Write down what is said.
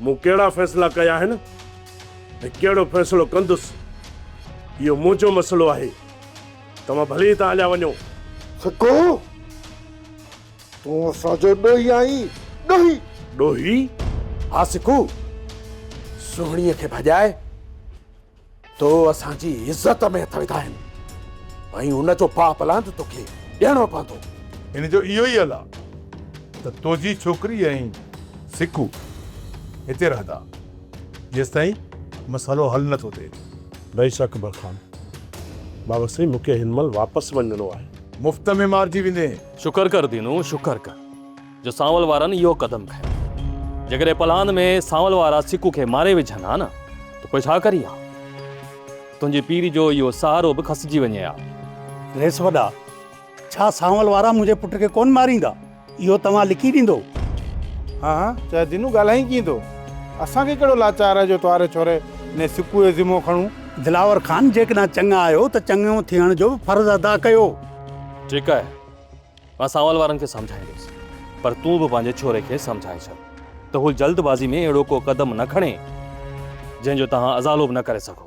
مون ڪهڙا فيصلا ڪيا آهن ۽ ڪهڙو فيصلو ڪندس، اهو منهنجو مسئلو آهي. توهان ڀلي هتان هليا وڃو. سڪو، تون اسان جو ڏوهي آهين، ڏوهي! ڏوهي؟ ها سڪو، سهڻيء کي ڀڄائي تو اسان جي عزت ۾ هٿ وڌا آهن ۽ ان جو پاء پلاند توکي ڏيڻو پوندو. هن جو اهو ئي حل آ ته توجي ڇوڪري ۽ سڪو هتي رهندا جيستائين مسئلو حل نه ٿو ٿئي. رئيس اڪبر خان، بابا سائين مون کي هن مهل واپس وڃڻو آهي. مفت ۾ مارجي ويندين. شڪر ڪر دينو شڪر ڪر جو سانول وارن اهو قدم کنيو. جيڪڏهن پلاند ۾ سانول وارا سڪو کي ماري وجهن ها نه ته پوء ڇا ڪرين ها؟ تنهنجي پير جو اهو سهارو به کسجي وڃي ها. رئيس وڏا، ڇا سانول وارا منهنجي پٽ کي ڪونه ماريندا؟ اهو توهان لکي ڏيندو؟ ها ها چئه دينو ڳالهائين ڪيئن ٿو؟ اسان کي ڪهڙو لاچار آهي جو توهاري ڇوري ني سڪوء جو ذمو کڻون. دلاور خان جيڪڏهن چڱا آهيو ته چڱو ٿيڻ جو به فرض ادا ڪيو. ٺيڪ آهي مان سانول وارن کي سمجهائيندس پر تون به پنهنجي ڇوري کي سمجهائي ڇڏ ته هو جلد بازي ۾ اهڙو ڪو قدم نه کڻي جنهن جو توهان ازالو به نه ڪري سگهو.